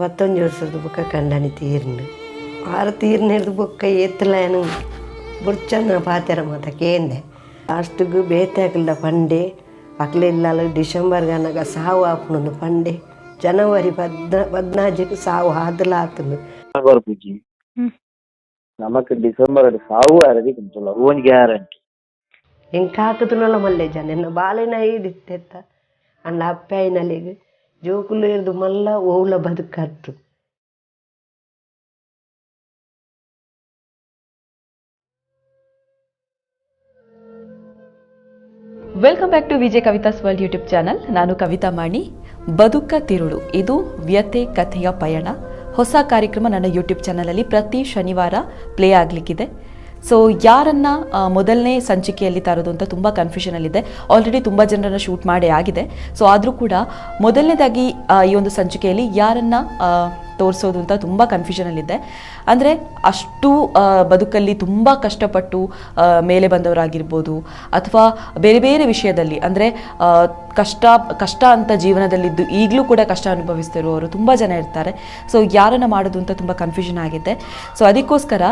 ಪತ್ತೊಂಜಿ ವರ್ಷದ ಬೊಕ್ಕ ಕಂಡನಿ ತೀರ್ಂಡ್ ಆರು ತೀರ್ನೆರ್ದ್ ಬೊಕ್ಕ ಏತ್ಲಯನ ಬೊಡ್ಚನ್ನ ಪಾತೆರ ಮಾತ ಕೇಂಡೆ ಅಷ್ಟಗ್ ಬೇತೆ ಅಕ್ಲ್ಡ ಪಂಡೆ ಅಕ್ಲೆಲ್ಲಾಲ್ ಡಿಸೆಂಬರ್ ಗನಗ ಸಾವು ಆಪುಂಡು ಪಂಡೆ ಜನವರಿ 14 ಸಾವು ಆದಲ ಆತುಂಡು ಬರ್ಪುಜಿ ನಮಕ್ ಡಿಸೆಂಬರ್ ಸಾವು ಆರದಿ ಕುಂತುಲ್ಲ ಒಂಜಿ ಗ್ಯಾರಂಟಿ ಎಂಕಾಕುದುನಲ ಮಲ್ಲೆ ಜನ ಎನ್ನ ಬಾಲೆನ ಐದಿತ್ತೆತ್ತ ಅಂಡ ಅಪ್ಪೆ ಆಯಿನಲೆಗ್ ಜೋಕುಲು ಇರ್ದು ಮಲ್ಲ ಓವುಲ ಬದುಕತ್ತು. Welcome back to Vijay Kavitha's world YouTube channel. ನಾನು ಕವಿತಾ ಮಾಣಿ. ಬದುಕ ತಿರುಳು ಇದು ವ್ಯತೆ ಕಥೆಯ ಪಯಣ. ಹೊಸ ಕಾರ್ಯಕ್ರಮ ನನ್ನ ಯೂಟ್ಯೂಬ್ ಚಾನಲಲ್ಲಿ ಪ್ರತಿ ಶನಿವಾರ ಪ್ಲೇ ಆಗಲಿಕ್ಕಿದೆ. ಸೊ ಯಾರನ್ನು ಮೊದಲನೇ ಸಂಚಿಕೆಯಲ್ಲಿ ತರೋದು ಅಂತ ತುಂಬ ಕನ್ಫ್ಯೂಷನಲ್ಲಿದೆ. ಆಲ್ರೆಡಿ ತುಂಬ ಜನರನ್ನು ಶೂಟ್ ಮಾಡೇ ಆಗಿದೆ. ಸೊ ಆದರೂ ಕೂಡ ಮೊದಲನೇದಾಗಿ ಈ ಒಂದು ಸಂಚಿಕೆಯಲ್ಲಿ ಯಾರನ್ನು ತೋರಿಸೋದು ಅಂತ ತುಂಬ ಕನ್ಫ್ಯೂಷನಲ್ಲಿದ್ದೆ. ಅಂದರೆ ಅಷ್ಟು ಬದುಕಲ್ಲಿ ತುಂಬ ಕಷ್ಟಪಟ್ಟು ಮೇಲೆ ಬಂದವರಾಗಿರ್ಬೋದು, ಅಥವಾ ಬೇರೆ ಬೇರೆ ವಿಷಯದಲ್ಲಿ ಅಂದರೆ ಕಷ್ಟ ಕಷ್ಟ ಅಂತ ಜೀವನದಲ್ಲಿದ್ದು ಈಗಲೂ ಕೂಡ ಕಷ್ಟ ಅನುಭವಿಸ್ತಿರುವವರು ತುಂಬ ಜನ ಇರ್ತಾರೆ. ಸೊ ಯಾರನ್ನು ಮಾಡೋದು ಅಂತ ತುಂಬ ಕನ್ಫ್ಯೂಷನ್ ಆಗಿದೆ. ಸೊ ಅದಕ್ಕೋಸ್ಕರ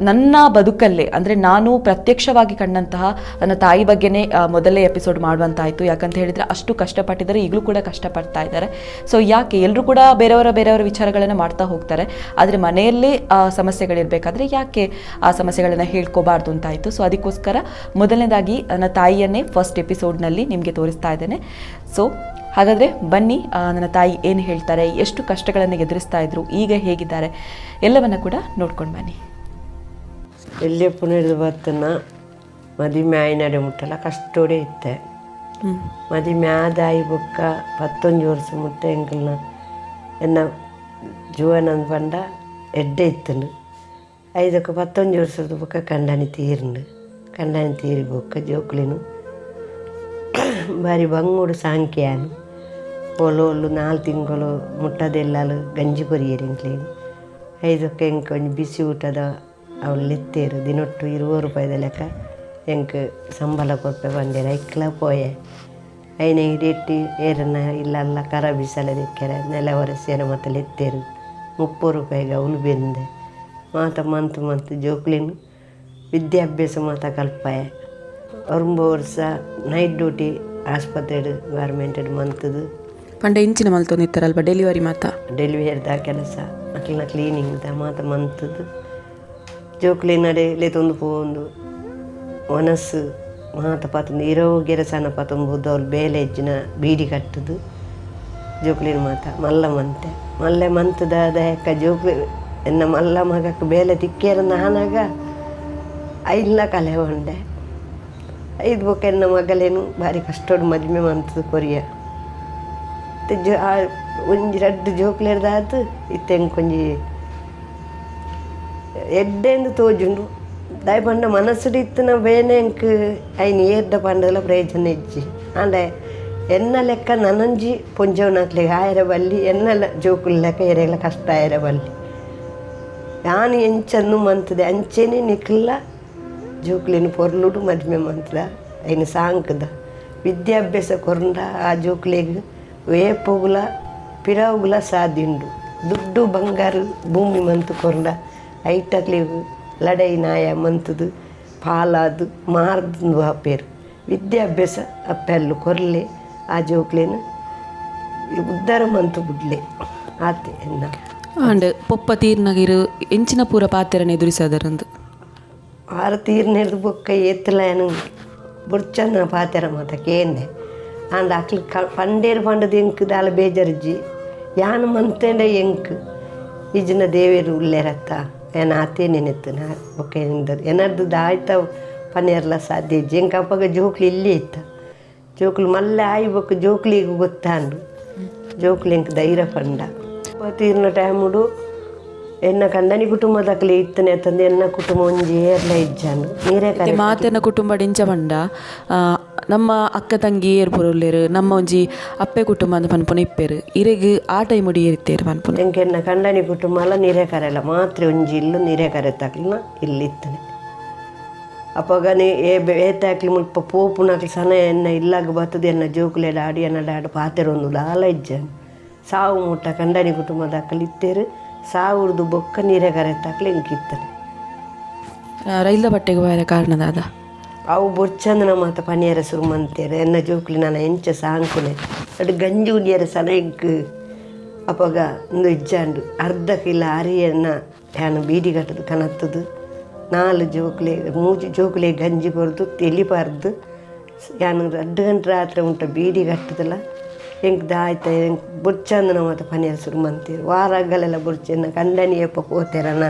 ನನ್ನ ಬದುಕಲ್ಲೇ ಅಂದರೆ ನಾನು ಪ್ರತ್ಯಕ್ಷವಾಗಿ ಕಂಡಂತಹ ನನ್ನ ತಾಯಿ ಬಗ್ಗೆನೇ ಮೊದಲೇ ಎಪಿಸೋಡ್ ಮಾಡುವಂತಾಯಿತು. ಯಾಕಂತ ಹೇಳಿದರೆ ಅಷ್ಟು ಕಷ್ಟಪಟ್ಟಿದ್ದಾರೆ, ಈಗಲೂ ಕೂಡ ಕಷ್ಟಪಡ್ತಾ ಇದ್ದಾರೆ. ಸೊ ಯಾಕೆ ಎಲ್ಲರೂ ಕೂಡ ಬೇರೆಯವರ ಬೇರೆಯವರ ವಿಚಾರಗಳನ್ನು ಮಾಡ್ತಾ ಹೋಗ್ತಾರೆ, ಆದರೆ ಮನೆಯಲ್ಲೇ ಸಮಸ್ಯೆಗಳಿರಬೇಕಾದ್ರೆ ಯಾಕೆ ಆ ಸಮಸ್ಯೆಗಳನ್ನು ಹೇಳ್ಕೋಬಾರ್ದು ಅಂತಾಯಿತು. ಸೊ ಅದಕ್ಕೋಸ್ಕರ ಮೊದಲನೇದಾಗಿ ನನ್ನ ತಾಯಿಯನ್ನೇ ಫಸ್ಟ್ ಎಪಿಸೋಡ್ನಲ್ಲಿ ನಿಮಗೆ ತೋರಿಸ್ತಾ ಇದ್ದೇನೆ. ಸೊ ಹಾಗಾದರೆ ಬನ್ನಿ, ನನ್ನ ತಾಯಿ ಏನು ಹೇಳ್ತಾರೆ, ಎಷ್ಟು ಕಷ್ಟಗಳನ್ನು ಎದುರಿಸ್ತಾ ಇದ್ರು, ಈಗ ಹೇಗಿದ್ದಾರೆ ಎಲ್ಲವನ್ನು ಕೂಡ ನೋಡ್ಕೊಂಡು ಬನ್ನಿ. ಎಲ್ಲಿಯಪ್ಪನ ಹಿಡಿದು ಬರ್ತನ ಮದಿಮೆ ಆಯ್ನಡೆ ಮುಟ್ಟಲ್ಲ ಕಷ್ಟೋಡೆ ಇತ್ತೆ. ಮದಿಮೆ ಆದಾಯಿ ಬೊಕ್ಕ 19 ವರ್ಷ ಮುಟ್ಟ ಎಂಕಲ್ನ ಎನ್ನ ಜೀವನ ಪಂಡ ಎಡ್ಡೆ ಇತ್ತುಂಡು. ಐದಕ್ಕೆ 19 ವರ್ಷದ ಬೊಕ್ಕ ಕಂಡನಿ ತೀರ್ಂಡು. ಕಂಡನಿ ತೀರಿ ಬೊಕ್ಕ ಜೋಕುಲಿನು ಬಾರಿ ಬಂಗೋಡು ಸಾಂಕ್ಯಾನು ಒಲು 4 ತಿಂಗಳು ಮುಟ್ಟದೆಲ್ಲಾಲು ಗಂಜಿ ಕೊರಿಯರು ಎಂಕ್ಲೇನು. ಐದಕ್ಕೆ ಎಂಕ್ ಒಂಜಿ ಬಿಸಿ ಊಟದ ಅವಳು ಲೆತ್ತೇರು ದಿನೊಟ್ಟು 20 ರೂಪಾಯಿದ ಲೆಕ್ಕ ಎಂಕ್ ಸಂಬಳ ಕೊರ್ಪೆ ಬಂದೇರು. ಐಕ್ಲ ಪೋಯೆ ಐನ ಹಿಡಿಯಟ್ಟಿ ಏರನ್ನ ಇಲ್ಲಲ್ಲ ಕರ ಬಿಸಲ ದಿಕ್ಕೆರೆ ನೆಲ ಒರೆಸೇರ ಮತ್ತು ಲೆತ್ತೇರು 30 ರೂಪಾಯಿಗೆ ಅವಳು ಬೆಂದೆ ಮಾತ ಮಂತು ಮಂತು ಜೋಕ್ಲಿನ ವಿದ್ಯಾಭ್ಯಾಸ ಮಾತ ಕಲ್ಪಾಯ. 9 ವರ್ಷ ನೈಟ್ ಡ್ಯೂಟಿ ಆಸ್ಪತ್ರೆ ಗೌರ್ಮೆಂಟೆಡ್ ಮಂತದು ಪಂಡ ಇಂಚಿನ ಮಲ್ತೊಂದಿತ್ತಾರಲ್ವ ಡೆಲಿವರಿ ಮಾತ ಡೆಲಿವರಿದ ಕೆಲಸ ಅಕ್ಲಿನ ಕ್ಲೀನಿಂಗ್ದ ಮಾತ ಮಂತದು ಜೋಕ್ಲಿನಡೆ ಲೆತ್ತೊಂದು ಪೋಂದು ಒನಸ್ಸು ಮಾತ ಪಾತೊಂದು ಇರೋ ಗೆರಸನ ಪಾತೊಂದು ಅವ್ರು ಬೇಲೆ ಹೆಜ್ಜಿನ ಬೀಡಿ ಕಟ್ಟುದು ಜೋಕ್ಲಿನ ಮಾತ ಮಲ್ಲ ಮಂತೆ ಮಲ್ಲೆ ಮಂತದ ಯಾಕ ಜೋಕ್ಲಿ ಎನ್ನ ಮಲ್ಲ ಮಗಕ್ಕೆ ಬೇಲೆ ತಿಕ್ಕೇರ ನಾನಾಗ ಐಲ್ಲ ಕಲೆ ಉಂಡೆ. ಐದು ಬೊಕ್ಕ ಎನ್ನ ಮಗಲೇನು ಭಾರಿ ಕಷ್ಟೋಡು ಮದುವೆ ಮಂತದ ಕೊರಿಯ ಜೋ ಒಂಜಿ ರಡ್ಡು ಜೋಕ್ಲೇರ್ದಾತು ಇತ್ತೆ ಎಂಕೊಂಜಿ ಎಡ್ಡೆಂದು ತೋಜುಂಡು. ದಾಯ ಪಂಡ ಮನಸ್ಸುಡು ಇತ್ತಿನ ಬೇನೆ ಎಂಕ್ ಐನ್ ಏರ್ದ ಪಂಡಲ ಪ್ರಯೋಜನ ಇಜ್ಜಿ. ಆಂಡ ಎನ್ನ ಲೆಕ್ಕ ನನಂಜಿ ಪೊಂಜವನಾಕ್ಲೆಗ್ ಆಯರ ಬಲ್ಲಿ, ಎನ್ನ ಜೋಕುల ಲೆಕ್ಕ ಎರೆಗ್ಲ ಕಷ್ಟ ಆಯರ ಬಲ್ಲಿ. ಯಾನು ಎಂಚನ್ನು ಮಂತದೆ ಅಂಚೆನೆ ನಿಕ್ಲ ಜೋಕುಲಿನ ಪೊರ್ಲುಡು ಮದುವೆ ಮಂತದ ಐನ್ ಸಾಂಕದ ವಿದ್ಯಾಭ್ಯಾಸ ಕೊರಂಡ ಆ ಜೋಕುಲೆಗ್ ವೇಪೋಗುಲ ಪಿರಾವುಗುಲ ಸಾಧ್ಯ ಉಂಡು. ದುಡ್ಡು ಬಂಗಾರ ಭೂಮಿ ಮಂತು ಕೊರಂಡ ಐಟಕ್ಲೆಗ್ ಲಡೈ ನಾಯ ಮಂತದು ಪಾಲಾದು ಮಾರ್ದು ಅಪ್ಪೇರು. ವಿದ್ಯಾಭ್ಯಾಸ ಅಪ್ಪೆಲ್ಲು ಕೊರ್ಲೆ ಆ ಜೋಕ್ಲೇನು ಉದ್ದಾರ ಮಂತು ಬುಡ್ಲೆ ಆತೆ ಎನ್ನ. ಆಂಡ್ ಪೊಪ್ಪ ತೀರ್ನಗಿರು ಎಂಚಿನ ಪೂರ ಪಾತೆರನೆ ಎದುರಿಸದರಂದು ಆರು ತೀರ್ನೆರ್ದು ಬೊಕ್ಕ ಏತ್ಲಯನ ಬೊಡ್ಚನ್ನ ಪಾತೆರ ಮಾತ ಕೇಂಡೆ. ಆಂಡ ಅಕ್ಲು ಪಂಡೇರು ಪಂಡದು ಎಂಕ್ ದಾಲ ಬೇಜಾರ್ಜಿ ಯಾನು ಮಂತೇಂಡ ಎಂಕ್ ಇಜ್ಜಿನ ದೇವೇರು ಉಲ್ಲೇರತ್ತ ಏನ ಆತೇ ನೆನೆತ್ತು ನಾ ಬೊಕ್ಕ ಏನಾರ್ದು ದಾಯ್ತ ಪನೇರ್ಲ ಸಾಧ್ಯ ಇಜ್ಜಿ. ಎಂಕ್ ಅಪ್ಪಗ ಜೋಕ್ಲು ಇಲ್ಲೇ ಇತ್ತ ಜೋಕ್ಲು ಮಲ್ಲೆ ಆಯಿ ಬೊಕ್ಕ ಜೋಕ್ಲಿಗೆ ಗೊತ್ತಾಂಡು ಜೋಕ್ಲು ಎಂಕ್ ಧೈರ್ಯ ಪಂಡ. ತೀರ್ನ ಟೈಮುಡು ಎನ್ನ ಕಂಡನಿ ಕುಟುಂಬದಕ್ಲೆ ಇತ್ತನೆ ತಂದೆ ಎನ್ನ ಕುಟುಂಬ ಒಂಜಿ ಏರ್ಲ ಇಜ್ಜಾನು ನೀರೇ ಕರೆ ಮಾತೆನ ಕುಟುಂಬ ಡಿಂಚ ಪಂಡ ನಮ್ಮ ಅಕ್ಕ ತಂಗಿ ಏರ್ ಪುರುಲ್ಲೇರು ನಮ್ಮ ಒಂಜಿ ಅಪ್ಪೆ ಕುಟುಂಬ ಅಂದ್ ಪನ್ಪುನ ಇಪ್ಪೇರು ಇರೆಗ್ ಆ ಟೈಮ್ ಉಡಿ ಏರಿತ್ತೇರು ಪನ್ಪುನ. ಎಂಕ್ ಎನ್ನ ಕಂಡನಿ ಕುಟುಂಬ ಅಲ್ಲ ನೀರೇ ಕರೆಲ್ಲ ಮಾತ್ರ ಒಂಜಿ ಇಲ್ಲು ನೀರೇ ಕರೆ ತಕ್ಲಿನ ಇಲ್ಲಿ ಇತ್ತನೆ. ಅಪಗನೆ ಏತಾಕ್ಲಿ ಮುಲ್ಪ ಪೋಪುನಕ್ಲು ಸನ ಎನ್ನ ಇಲ್ಲಾಗ ಬರ್ತದೆ ಎನ್ನ ಜೋಕುಲೆಡ ಆಡಿ ಎನ್ನ ಆಡು ಪಾತೆರೊಂದು ದಾಲ ಇಜ್ಜಾನು. ಸಾವು ಮುಟ್ಟ ಕಂಡನಿ ಕುಟುಂಬದಾಕಲು ಇತ್ತೇರು ಸಾವುರ್ದು ಬೊಕ್ಕ ನೀರೆಗರೆತ್ತಾಕ್ಲೆ ಎಂಕಿತ್ತನೆ ರೈಲ್ದ ಬಟ್ಟೆಗೆ ಬಾರ ಕಾರಣ ದಾದ ಅವು ಬೊಚ್ಚಂದನ ಮಾತ ಪನಿಯರ ಸುರು ಮಂತೇರು ಎನ್ನ ಜೋಕುಲಿ ನಾನು ಎಂಚ ಸಾಂಕುನೆ ಅಡು ಗಂಜಿ ಉನಿಯರ ಸನ ಎಂಕ್ ಅಪಗ ಇಂದು ಇಜ್ಜಾಂಡು ಅರ್ಧ ಕಿಲೋ ಅರಿಯನ್ನ ಯಾನು ಬೀಡಿ ಕಟ್ಟದು ಕನತ್ತದು ನಾಲು ಜೋಕುಲೆ ಮೂಜಿ ಜೋಕುಲೆ ಗಂಜಿ ಕೊರ್ದು ತೆಲಿಪಾರ್ದು ಯಾನು 2 ಗಂಟೆ ರಾತ್ರಿ ಉಂಟ ಬೀಡಿ ಕಟ್ಟದಲ್ಲ ಎಂಕ್ ದಾಯ್ತ ಎಂಕ್ ಬೊಚ್ಚಂದನ ಮಾತ ಪನಿಯರ ಸುರು ಮಂತೇರು ವಾರಗಲೆಲ್ಲ ಬೊರ್ಚೆನ್ನ ಕಂಡನಿ ಏಪ ಪೋತೇರನ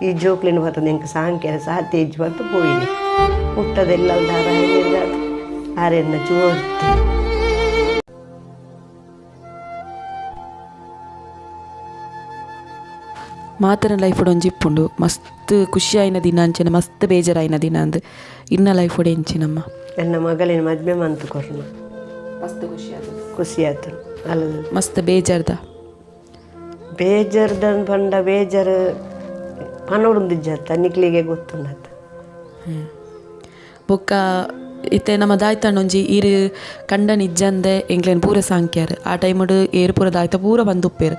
ಈ ಜೋಕ್ಲಿನ ಬರ್ತದೆ ಎಂಕ್ ಸಾಂಕ್ಯರ ಸಾಧ್ಯ ಇಜ್ಜು ಬಂತು ಪೋಯಿನಿ ಮುಟ್ಟದೆಲ್ಲ ಆರೆನ್ನ ಜೋರ್ತಿ ಮಾತನ ಲೈಫ್ ಒಂಜಿ ಇಪ್ಪುಂಡು ಮಸ್ತ್ ಖುಷಿ ಆಯಿನ ದಿನ ಅಂಚನೆ ಮಸ್ತ್ ಬೇಜಾರಾಯಿನ ದಿನ ಅಂದ್ ಇನ್ನ ಲೈಫ್ ಎಂಚಿನಮ್ಮ ನನ್ನ ಮಗಳಿನ ಮದ್ವೆ ಮಂತು ಕೊರ್ನ ಮಸ್ತ್ ಖುಷಿ ಆತು ಖುಷಿ ಆಯ್ತು ಅಲ್ಲ ಮಸ್ತ್ ಬೇಜಾರ್ದ ಬೇಜಾರ್ದ ಪಂಡ ಬೇಜಾರು ಪನೋಡುಂದಿಜ್ಜತ್ತ ನಿಕ್ಲಿಗೆ ಗೊತ್ತುಂಡತ್ತ ಬೊಕ್ಕ ಇತ್ತೆ ನಮ್ಮ ದಾಯ್ತಣ್ಣೊಂಜಿ ಈರು ಕಂಡ ನಿಜ್ಜಂದೆ ಎಂಕ್ಲೆನ್ ಪೂರ ಸಾಂಕ್ಯಾರ್ ಆ ಟೈಮುಡು ಏರು ಪೂರ ದಾಯ್ತ ಪೂರ ಬಂದುಪ್ಪೇರು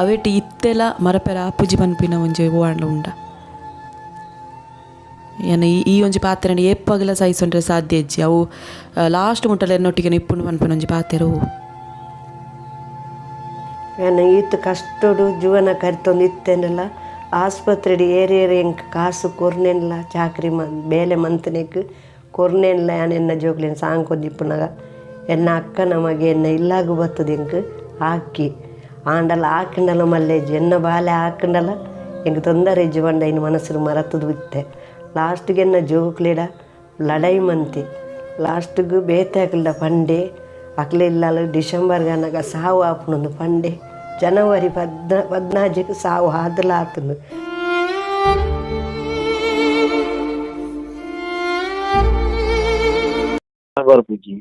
ಅವೇಟ್ ಇತ್ತೆಲ ಮರಪೆರ ಆಪುಜಿ ಪನ್ಪಿನ ಒಂಜಿ ಹೂವಾಂಡ ಉಂಡ ಏನ ಈ ಒಂಜಿ ಪಾತೆರಂಡ ಏಪಗಲ ಸಹಿಸೊಂಡ್ರೆ ಸಾಧ್ಯ ಇಜ್ಜಿ ಅವು ಲಾಸ್ಟ್ ಮುಟ್ಟಲ ಎನ್ನೊಟ್ಟಿಗೆ ಇಪ್ಪುಂಡು ಪನ್ಪಿನ ಒಂಜಿ ಪಾತೆರ ಹೂ ಏನ ಈತ ಕಷ್ಟಡು ಜೀವನ ಕರಿತೊಂದು ಇತ್ತೇನಲ್ಲ ಆಸ್ಪತ್ರೆಡ್ ಏರಿ ಎಂಕ್ ಕಾಸು ಕೊರ್ನೆನ್ಲ ಚಾಕ್ರಿ ಬೇಲೆ ಮಂತನೆಕ್ ಕೊರ್ನೆನ್ಲ ಯಾನ್ ಎನ್ನ ಜೋಕ್ಲೆನ್ ಸಾಂಕೊಂದಿಪ್ಪುನಗ ಎನ್ನ ಅಕ್ಕನ ಮಗೆ ಎನ್ನ ಇಲ್ಲಾಗು ಬತ್ತದ ಎಂಕ್ ಆಕ್ಕಿ ಆಂಡಲ ಆಕಂಡಲ ಮಲ್ಲೇಜ್ ಎನ್ನ ಬಾಲೆ ಆಕಂಡಲ ಎಂಕ್ ತೊಂದರೆ ಇಜ್ಜಿ ಪಂಡ ಇನ್ನು ಮನಸ್ಸು ಮರತದ ಬಿತ್ತೆ ಲಾಸ್ಟ್ಗೆ ಎನ್ನ ಜೋಕ್ಲೆಡ ಲಡೈ ಮಂತಿ ಲಾಸ್ಟ್ಗೆ ಬೇತೆ ಅಕ್ಲ್ಡ ಪಂಡೆ ಅಕ್ಲೆ ಇಲ್ಲಲ್ಲ ಡಿಸೆಂಬರ್ ಗನಗ ಸಾವು ಆಪುನೊಂದು ಪಂಡೆ ಜನವರಿ 14ಕ್ಕೆ ಸಾವು ಆದಲ ಆತನು ಬರ್ಪುಜಿ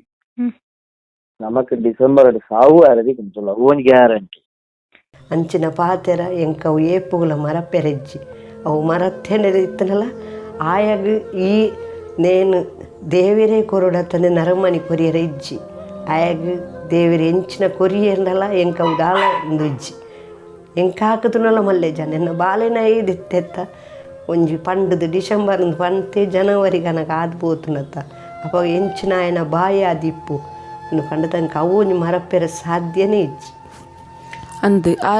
ನಮಕ್ ಡಿಸೆಂಬರ್ ಸಾವು ಆರದಿ ಕುಂತುಲ್ಲ ಒಂಜಿ ಗ್ಯಾರಂಟಿ ಅಂಚಿನ ಪಾತೆರ ಎಂಕ್ ಅವು ಏಪುಗುಲ ಮರಪೆರೆಜ್ಜಿ ಅವು ಮರತ್ತೇನೆ ಇತ್ತನಲ್ಲ ಆಯಾಗ ಈ ನೇನು ದೇವರೇ ಕೊರಡತ್ತಂದೆ ನರಮನಿ ಕೊರಿಯರ ಇಜ್ಜಿ ಆಯಾಗ ದೇವರ ಎಂಚಿನ ಕೊರಿಯರ್ನಲ್ಲ ಎಂಕ್ ಅವು ದಾಲ ಒಂದು ಇಜ್ಜಿ ಎಂಕ್ ಹಾಕುದುನಲ್ಲ ಮಲ್ಲೆ ಜನ ಎನ್ನ ಬಾಲೆನ ಐದಿತ್ತೆತ್ತ ಒಂಜಿ ಪಂಡದು ಡಿಸೆಂಬರ್ ಪಂತೆ ಜನವರಿ ಕನಕ ಆದ್ ಪೋತುನತ್ತ ಅಪ್ಪ ಎಂಚಿನ ಆಯನ ಬಾಯಿ ಆದಿಪ್ಪು ಒಂದು ಪಂಡ ತನಕ ಅವು ಒಂಜಿ ಮರಪೆರ ಸಾಧ್ಯನೇ ಇಜ್ಜಿ ಅಂದ್ ಆ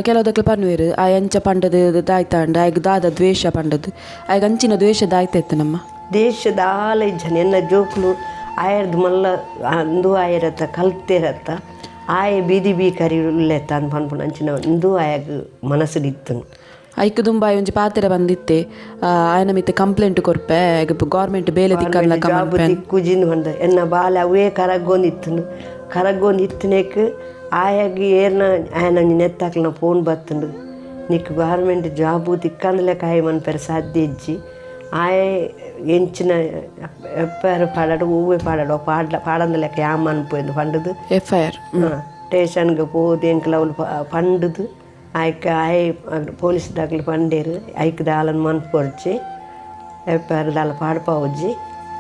ಕೆಲವುದಕ್ಕೆ ಪನ್ವೇರು ಆ ಅಂಚ ಪಂಡದು ದಾಯ್ತಾಂಡ ಆಯ್ಗ ದಾದ ದ್ವೇಷ ಪಂಡದು ಆಯ್ಗ ಅಂಚಿನ ದ್ವೇಷ ದಾಯ್ತ ಇತ್ತು ನಮ್ಮ ದೇಶದ ಆಲ ಜನ ಎನ್ನ ಜೋಕ್ಲು ಆಯರ್ದು ಮಲ್ಲ ಅಂದು ಆಯರತ್ತ ಕಲ್ತೇರತ್ತ ಆಯ ಬೀದಿ ಬೀ ಕರಿ ಉಲ್ಲೆತ್ತ ಅಂದ್ ಪನ್ಪುನ ಅಂಚಿನ ಇಂದು ಆಯಾಗ ಮನಸ್ಸುಡಿತ್ತನು ಐಕ್ ದುಂಬಾಯಿ ಒಂಜಿ ಪಾತೆರ ಬಂದಿತ್ತೆ ಆಯನ ಮಿತ್ತೆ ಕಂಪ್ಲೇಂಟ್ ಕೊರ್ಪೆ ಗೌರ್ಮೆಂಟ್ ಬೇಲೆ ತಿಕ್ಕಲ್ಲ ಜಾಬ್ ತಿಕ್ಕುಜಿಂದು ಬಂದ ಎನ್ನ ಬಾಲೆ ಅವೇ ಕರಗ್ಗೊಂದಿತ್ತನು ಕರಗ್ಗೊಂದಿತ್ತನೇಕ್ ಆಯಾಗ ಏರ್ನ ಆಯನ ಒಂಜಿ ನೆತ್ತಾಕ್ಲನ ಫೋನ್ ಬತ್ತುಂಡು ನಿಕ್ ಗೌರ್ಮೆಂಟ್ ಜಾಬು ತಿಕ್ಕಂದಲೆ ಕಾಯಿ ಮನ್ಪೆರೆ ಸಾಧ್ಯ ಇಜ್ಜಿ ಆಯ ಎಂಚಿನ ಎಪ್ಪಾರು ಪಾಡಾಡು ಹೂವೆ ಪಾಡಾಡು ಪಾಡ್ಲ ಪಾಡಂದಲೆಕ್ಕ ಯಾ ಮನ್ಪು ಎಂದು ಪಂಡದು ಎಫ್ I R ಸ್ಟೇಷನ್ಗೆ ಪೋದು ಎಂಕ್ಲ ಅವ್ಲು ಪಂಡುದು ಆಯ್ಕ ಆಯ್ ಪೊಲೀಸ್ ದಾಖಲೆ ಪಂಡೇರು ಐಕ್ ದಾಲನ್ ಮನ್ಪೊರ್ಚಿ ಎಪ್ಪಾರು ದಾಲ ಪಾಡ್ಪಾವಜ್ಜಿ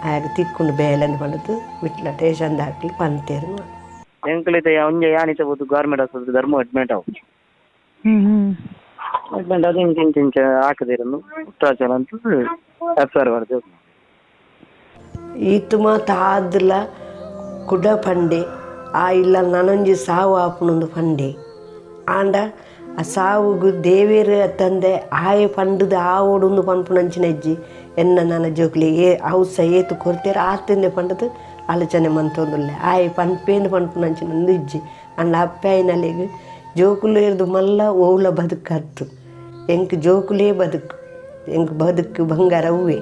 ಆಯಾಗ ತಿಕ್ಕೊಂಡು ಬೇಲೆ ಅಂದ್ ಪಂಡದು ವಿಟ್ಲ ಸ್ಟೇಷನ್ ದಾಖಲೆ ಪಂತೇರು ಎಂಕ್ಲಿತ ಒಂಜಿ ಯಾನಿತ ಬೋದು ಗೌರ್ಮೆಂಟ್ ಆಸ್ಪತ್ರೆ ಧರ್ಮ ಅಡ್ಮಿಟ್ ಅವು ಅಡ್ಮಿಟ್ ಅದು ಇಂಚ ಇಂಚ ಇಂಚ ಹಾಕದಿರನ್ನು ಭ್ರಷ್ಟಾಚಾರ ಅಂತ ಎಫ್ ಆರ್ ಬರ್ದು ಈತು ಮಾತ ಆದ್ಲ ಕುಡ ಪಂಡೆ ಆ ಇಲ್ಲ ನನೊಂಜಿ ಸಾವು ಆಪುನೊಂದು ಪಂಡೆ ಆಂಡ ಆ ಸಾವುಗು ದೇವೇರು ತಂದೆ ಆಯೆ ಪಂಡುದು ಆ ಓಡುಂದು ಪನ್ಪುನಂಚಿನ ಇಜ್ಜಿ ಎನ್ನ ನನ್ನ ಜೋಕ್ಲಿ ಏ ಔಸ ಏತು ಕೊರ್ತೇರ ಆತಂದೆ ಪಂಡದು ಆಲೋಚನೆ ಮಂತೊಂದುಲ್ಲೆ ಆಯೆ ಪನ್ಪೇಂದು ಪನ್ಪುನಂಚಿನ ಒಂದು ಇಜ್ಜಿ ಅಂಡ ಅಪ್ಪಾಯಿನಲ್ಲಿಗೆ ಜೋಕುಲು ಇರ್ದು ಮಲ್ಲ ಓಲ ಬದುಕತ್ತು ಎಂಕ್ ಜೋಕುಲೇ ಬದುಕು ಎಂಕ್ ಬದುಕು ಬಂಗಾರ ಹೂವೆ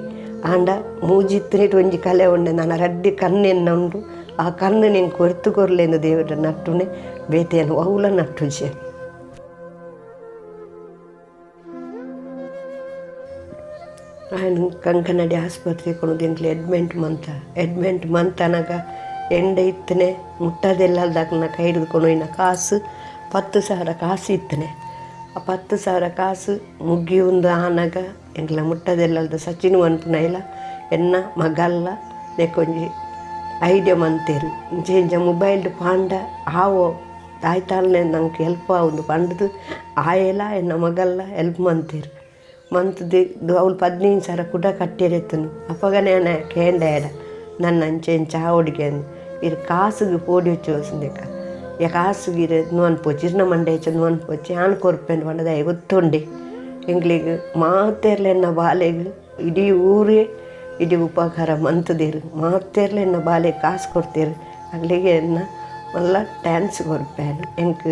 ಆಂಡ ಮೂಜಿತ್ತಿನಿಟ್ ಒಂಜಿ ಕಲೆ ಉಂಡೆ ನಾನು ರಡ್ಡಿ ಕಣ್ಣೆನ್ನ ಉಂಡು ಆ ಕಣ್ಣು ನಿಂಗೆ ಕೊರ್ತು ಕೊರ್ಲೇನು ದೇವರ ನಟ್ಟುನೆ ಬೇತೆಯನ್ನು ಅವ್ಲ ನಟ್ಟುಜೆ ఆయన ಕಂಕನಾಡಿ ಆಸ್ಪತ್ರೆ ಕೊನದು ಎಂಕ್ಲೆ ಅಡ್ಮೆಂಟ್ ಮಂತ ಅಡ್ಮೆಂಟ್ ಮಂತ್ ಅನಗ ಎಂಡ ಇತ್ತನೆ ಮುಟ್ಟದೆಲ್ಲ ದಾಖಲ ಕೈ ಹಿಡಿದುಕೊಂಡು ಇನ್ನ ಕಾಸು 10,000 ಕಾಸು ಇತ್ತನೆ ಆ 10,000 ಕಾಸು ಮುಗಿಯುಂದು ಆನಗ ಎಂಕ್ಲ ಮುಟ್ಟದೆಲ್ಲದ ಸಚಿನ್ ವನ್ಪುನ ಇಲ್ಲ ಎನ್ನ ಮಗಲ್ಲ ನೆಕ್ಕೊಂಜಿ ಐಡಿಯಾ ಮಂತೇರು ಇಂಚ ಇಂಚ ಮೊಬೈಲ್ ಪಾಂಡ ಆವೋ ದಾಯ್ತಾಲ್ನೆ ನಂಗೆ ಹೆಲ್ಪ್ ಆವುಂದು ಪಂಡ್ದು ಆಯೆಲ ಎನ್ನ ಮಗಲ್ಲ ಹೆಲ್ಪ್ ಮಂತೇರು ಮಂತ್ದು ಅವ್ಲು 15,000 ಕುಡ ಕಟ್ಟಿರೆತ್ತನು. ಅಪಗನೆ ಆನೆ ಕೇಂಡ ನನ್ನ ಅಂಚೆ ಇಂಚ ಆವೊಡಿಗೆ ಅಂದ್ ಇರ್ ಕಾಸುಗು ಪೋಡಿ ವಚ್ಚು ಯ ಕಾಸುಗು ಇರ್ ನುವನ್ ಪೋಚಿ ಇರ್ನ ಮಂಡೆ ಹೆಚ್ಚ ನುವನ್ ಪೋಚಿ ಆನ್ ಕೊರ್ಪೆಂದು ಪಂಡದ ಗೊತ್ತುಂಡೆ. ಎಂಕ್ಲೆಗ್ ಮಾತೆರ್ಲ ಎನ್ನ ಬಾಲೆಗ್ ಇಡೀ ಊರೇ ಇಡೀ ಉಪಕಾರ ಮಂತುದೇರು ಮಾತೆರ್ಲ ಎನ್ನ ಬಾಲೆಗ್ ಕಾಸು ಕೊಡ್ತೇರು ಅಗ್ಲಿಗೆ ಎನ್ನ ಮಲ್ಲ ಟ್ಯಾನ್ಸ್ ಕೊರ್ಪೇನು. ಎಂಕ್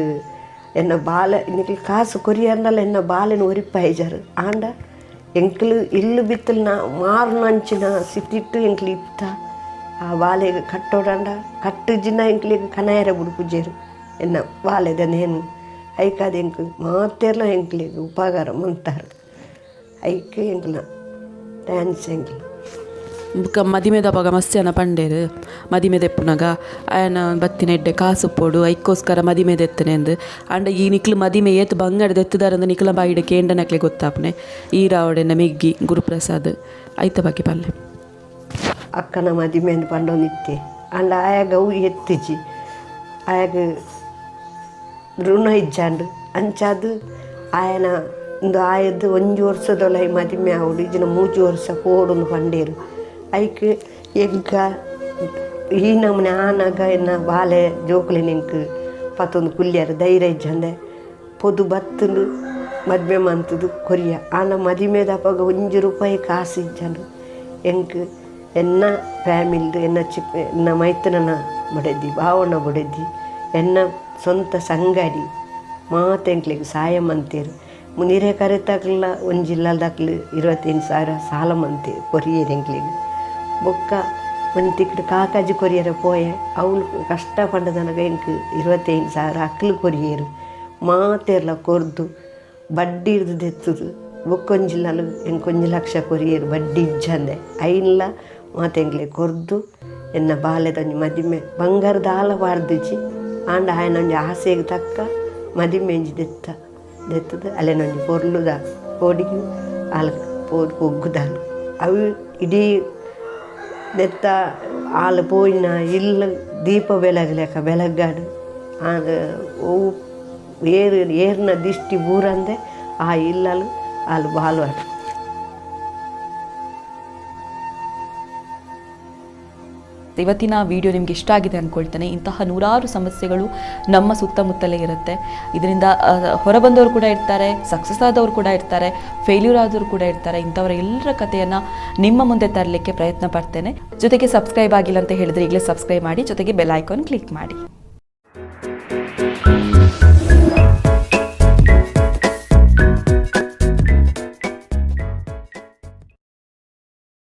ಎನ್ನ ಬಾಲೆ ನಿಕ್ಲ್ ಕಾಸು ಕೊರಿಯರ್ನಲ್ಲ ಎನ್ನ ಬಾಲೆನ್ ಒರಿಪಾಯಿಜಾರು ಆಂಡ ಎಂಕ್ಲು ಇಲ್ಲು ಬಿತ್ತಲು ನಾ ಮಾರುನಂಚಿನ ಸ್ಥಿತಿಟ್ಟು ಎಂಕ್ಲು ಇತ್ತ ಆ ಬಾಲೆಗ್ ಕಟ್ಟೋಡಂಡ ಕಟ್ಟುಜಿನ ಎಂಕ್ಲೆಗ್ ಕನಾಯರ ಬುಡ್ಪುಜೆರು ಎನ್ನ ಬಾಲೆದ ನೇನು ಐಕಾದ ಎಂಕ್ ಮಾತೆರ್ಲ ಎಂಕ್ಲೆಗ್ ಉಪಕಾರ ಮಂತಾರು ಐಕ್ ಎಂಕ್ಲ thanks ಎಂಕ್ಲ. ಬುಕ್ಕ ಮದಿಮೆದಪಗ ಮಸ್ತ್ ಜನ ಪಂಡೇರು ಮದಿಮೆ ದೆಪ್ಪುನಗ ಆಯನ ಬತ್ತಿನ ಎಡ್ಡೆ ಕಾಸು ಪೋಡು ಐಕ್ಕೋಸ್ಕರ ಮದಿಮೆ ದೆತ್ತನೆ ಅಂದ್. ಆಂಡ ಈ ನಿಕ್ಲು ಮದಿಮೆ ಏತ್ ಬಂಗಾರ ದೆತ್ತುದಾರಂದು ನಿಕ್ಲ ಬಾಯಿಡ್ ಕೇಂಡನಕ್ಲೆ ಗೊತ್ತಾಪನೆ ಈರಾವಡೆನ ಮೆಗ್ಗಿ ಗುರುಪ್ರಸಾದ್ ಐತ ಬಗ್ಗೆ ಪಲ್ಲೆ. ಅಕ್ಕನ ಮದಿಮೆ ಅಂದ್ ಪಂಡೊಂದಿತ್ತೆ ಆಂಡ ಆಯಾಗ ಅವು ಎತ್ತಿಜಿ ಆಯಾಗ ಋಣ ಇಜ್ಜಾಂಡ್ ಅಂಚಾದ್ ಆಯನ ಇಂದು ಆಯದ್ದು ಒಂಜಿ ವರ್ಷದೊಳೈ ಮದಿಮೆ ಆವೊಡು ಇಜ್ಜಿನ 3 ವರ್ಷ ಪೋಡುಂದು ಪಂಡೇರು. ಐಕ್ ಎಂಕ ಈ ನಮೂನೆ ಆನಗ ಎನ್ನ ಬಾಲೆ ಜೋಕುಲೆನ್ ಎಂಕ್ ಪತ್ತೊಂದು ಕುಲ್ಯರ್ ಧೈರ್ಯ ಇಜ್ಜಂದೆ ಪೊದು ಬತ್ತುಂಡು ಮದ್ಮೆ ಮಂತುದು ಕೊರಿಯ. ಆಂಡ ಮದಿಮೆದ ಅಪಗ 1 ರೂಪಾಯಿ ಕಾಸು ಇಜ್ಜಂಡು ಎಂಕ್ ಎನ್ನ ಫ್ಯಾಮಿಲಿದು ಎನ್ನ ಚಿಕ್ಕ ಎನ್ನ ಮೈತನನ ಬೊಡೆದಿ ಬಾವನ ಬೊಡೆದಿ ಎನ್ನ ಸ್ವಂತ ಸಂಗಡಿ ಮಾತ ಎಂಕ್ಲೆಗ್ ಸಾಯ ಮಂತೇರು. ನಿರೆ ಕರೆತಾಕ್ಲ ಒಂಜಿ ಇಲ್ಲದಾಕ್ಲು 25,000 ಸಾಲ ಮಂತೆ ಕೊರಿಯೆರ್ ಎಂಕ್ಲೆಗ್. ಬೊಕ್ಕ ಒಂಜಿ ತಿಕ್ಡ್ ಕಾಕಾಜಿ ಕೊರಿಯರ ಪೋಯೆ ಅವ್ಲು ಕಷ್ಟ ಪಂಡದನಗ ಎಂಕ್ 25,000 ಅಕ್ಲು ಕೊರಿಯೆರು ಮಾತೆರ್ಲ ಕೊರ್ದು ಬಡ್ಡಿ ಇರ್ದು ದೆತ್ತುದು ಬೊಕ್ಕೊಂಜಿಲ್ಲಲು ಎಂಕ್ 1 ಲಕ್ಷ ಕೊರಿಯೆರು ಬಡ್ಡಿ ಇಜ್ಜಂದೆ ಐನ್ಲ ಮಾತ ಎಂಕ್ಲೆಗ್ ಕೊರ್ದು ಎನ್ನ ಬಾಲೆದ ಒಂಜಿ ಮದಿಮೆ ಬಂಗಾರ ದಾಲ ಪಾಡ್ದಿಜಿ ಆಂಡ ಆಯನ ಒಂಜಿ ಆಸೆಗ್ ತಕ್ಕ ಮದಿಮೆ ಒಂಜಿ ದೆತ್ತ ದೆತ್ತುದು ಅಲೆನ ಒಂಜಿ ಪೊರ್ಲುದ ಪೋಡಿಗ್ ಆಲ್ ಪೋದು ಪೊಗ್ಗುದಾಲ್ ಅವು ಇಡೀ ದೆತ್ತ ಆಲ್ ಪೋಯಿನ ಇಲ್ಲ ದೀಪ ಬೆಳಗ್ಲೆಕ ಬೆಳಗ್ಗಾಡು ಆಂಡ ಒವು ಏರು ಏರ್ನ ದಿಷ್ಟಿ ಬೂರಂದೆ ಆ ಇಲ್ಲಲು ಆಲ್ ಬಾಲ್ವಾಡು. ಇವತ್ತಿನ ವಿಡಿಯೋ ನಿಮ್ಗೆ ಇಷ್ಟ ಆಗಿದೆ ಅಂದ್ಕೊಳ್ತೇನೆ. ಇಂತಹ ನೂರಾರು ಸಮಸ್ಯೆಗಳು ನಮ್ಮ ಸುತ್ತಮುತ್ತಲೇ ಇರುತ್ತೆ. ಇದರಿಂದ ಹೊರಬಂದವರು ಕೂಡ ಇರ್ತಾರೆ, ಸಕ್ಸಸ್ ಆದವರು ಕೂಡ ಇರ್ತಾರೆ, ಫೇಲ್ಯೂರ್ ಆದವರು ಕೂಡ ಇರ್ತಾರೆ. ಇಂಥವರ ಎಲ್ಲರ ಕಥೆಯನ್ನ ನಿಮ್ಮ ಮುಂದೆ ತರಲಿಕ್ಕೆ ಪ್ರಯತ್ನ ಪಡ್ತೇನೆ. ಜೊತೆಗೆ ಸಬ್ಸ್ಕ್ರೈಬ್ ಆಗಿಲ್ಲ ಅಂತ ಹೇಳಿದ್ರೆ ಈಗಲೇ ಸಬ್ಸ್ಕ್ರೈಬ್ ಮಾಡಿ, ಜೊತೆಗೆ ಬೆಲ್ ಐಕಾನ್ ಕ್ಲಿಕ್ ಮಾಡಿ.